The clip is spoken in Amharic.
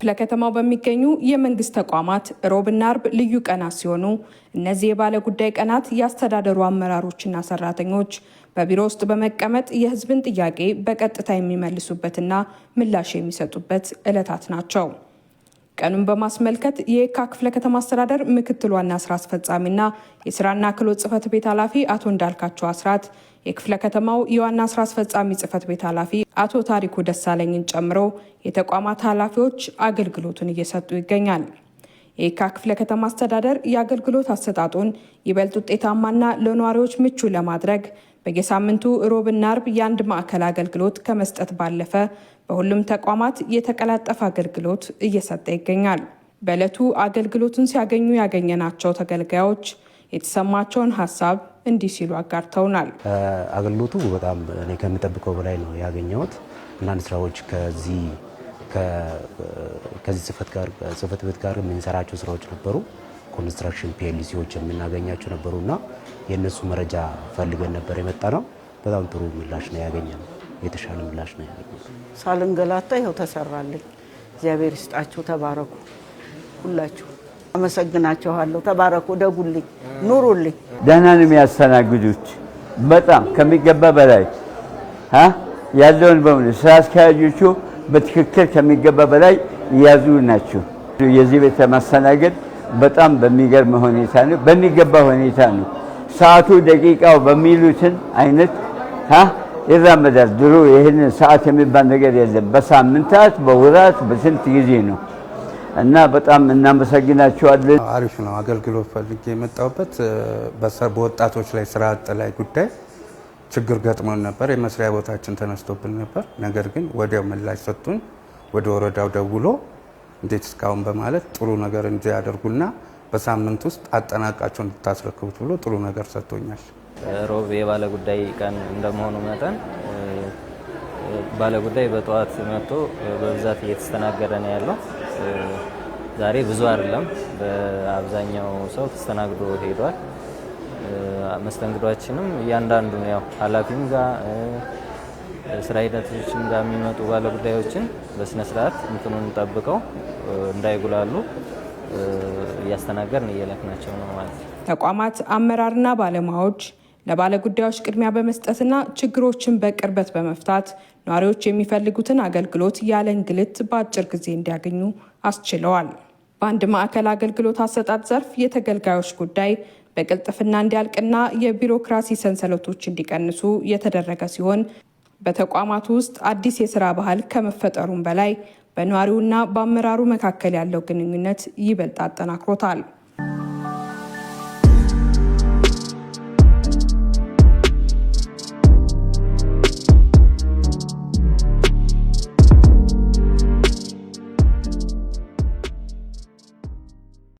ክፍለ ከተማው በሚገኙ የመንግስት ተቋማት ሮብና አርብ ልዩ ቀናት ሲሆኑ፣ እነዚህ የባለ ጉዳይ ቀናት የአስተዳደሩ አመራሮችና ሰራተኞች በቢሮ ውስጥ በመቀመጥ የህዝብን ጥያቄ በቀጥታ የሚመልሱበትና ምላሽ የሚሰጡበት ዕለታት ናቸው። ቀኑን በማስመልከት የየካ ክፍለ ከተማ አስተዳደር ምክትል ዋና ስራ አስፈጻሚና የስራና ክህሎት ጽህፈት ቤት ኃላፊ አቶ እንዳልካቸው አስራት፣ የክፍለ ከተማው የዋና ስራ አስፈጻሚ ጽህፈት ቤት ኃላፊ አቶ ታሪኩ ደሳለኝን ጨምሮ የተቋማት ኃላፊዎች አገልግሎቱን እየሰጡ ይገኛል። የየካ ክፍለ ከተማ አስተዳደር የአገልግሎት አሰጣጡን ይበልጥ ውጤታማና ለነዋሪዎች ምቹ ለማድረግ በየሳምንቱ ሮብና አርብ የአንድ ማዕከል አገልግሎት ከመስጠት ባለፈ በሁሉም ተቋማት የተቀላጠፈ አገልግሎት እየሰጠ ይገኛል። በዕለቱ አገልግሎቱን ሲያገኙ ያገኘናቸው ተገልጋዮች የተሰማቸውን ሀሳብ እንዲህ ሲሉ አጋርተውናል። አገልግሎቱ በጣም እኔ ከምጠብቀው በላይ ነው ያገኘሁት። አንዳንድ ስራዎች ከዚህ ጽህፈት ቤት ጋር የምንሰራቸው ስራዎች ነበሩ። Construction PLC ዎች የምናገኛቸው ነበሩ እና የእነሱ መረጃ ፈልገን ነበር የመጣነው። በጣም ጥሩ ምላሽ ነው ያገኘነው። የተሻለ ምላሽ ነው ያገኘነው። ሳልንገላታ ይኸው ተሰራልኝ። እግዚአብሔር ይስጣችሁ። ተባረኩ። ሁላችሁ አመሰግናችኋለሁ። ተባረኩ፣ እደጉልኝ፣ ኑሩልኝ። ደህና ነው የሚያስተናግዱት። በጣም ከሚገባ በላይ ያለውን በሙሉ ስራ አስኪያጆቹ በትክክል ከሚገባ በላይ እያዙ ናቸው። የዚህ ቤት ማስተናገድ በጣም በሚገርም ሁኔታ ነው፣ በሚገባ ሁኔታ ነው። ሰዓቱ ደቂቃው በሚሉትን አይነት ይራመዳል። ድሮ ይህንን ሰዓት የሚባል ነገር የለም። በሳምንታት፣ በወራት፣ በስንት ጊዜ ነው እና በጣም እናመሰግናቸዋለን። አሪፍ ነው። አገልግሎት ፈልጌ የመጣሁበት በወጣቶች ላይ ስራ አጥ ላይ ጉዳይ ችግር ገጥሞን ነበር። የመስሪያ ቦታችን ተነስቶብን ነበር። ነገር ግን ወዲያው ምላሽ ሰጡን። ወደ ወረዳው ደውሎ እንዴት እስካሁን በማለት ጥሩ ነገር እንዲያደርጉና በሳምንት ውስጥ አጠናቃቸው እንድታስረክቡት ብሎ ጥሩ ነገር ሰጥቶኛል። ሮብ የባለ ጉዳይ ቀን እንደመሆኑ መጠን ባለ ጉዳይ በጠዋት መጥቶ በብዛት እየተስተናገደ ነው ያለው። ዛሬ ብዙ አይደለም፣ በአብዛኛው ሰው ተስተናግዶ ሄዷል። መስተንግዷችንም እያንዳንዱን ያው ኃላፊም ጋር ስራ ሂደቶችም ጋር የሚመጡ ባለጉዳዮችን በስነ ስርዓት እንትኑን ጠብቀው እንዳይጉላሉ እያስተናገድን እየላክናቸው ነው ማለት ነው። ተቋማት አመራርና ባለሙያዎች ለባለጉዳዮች ቅድሚያ በመስጠትና ችግሮችን በቅርበት በመፍታት ነዋሪዎች የሚፈልጉትን አገልግሎት ያለ እንግልት በአጭር ጊዜ እንዲያገኙ አስችለዋል። በአንድ ማዕከል አገልግሎት አሰጣጥ ዘርፍ የተገልጋዮች ጉዳይ በቅልጥፍና እንዲያልቅና የቢሮክራሲ ሰንሰለቶች እንዲቀንሱ የተደረገ ሲሆን፣ በተቋማቱ ውስጥ አዲስ የስራ ባህል ከመፈጠሩም በላይ በነዋሪውና በአመራሩ መካከል ያለው ግንኙነት ይበልጥ አጠናክሮታል።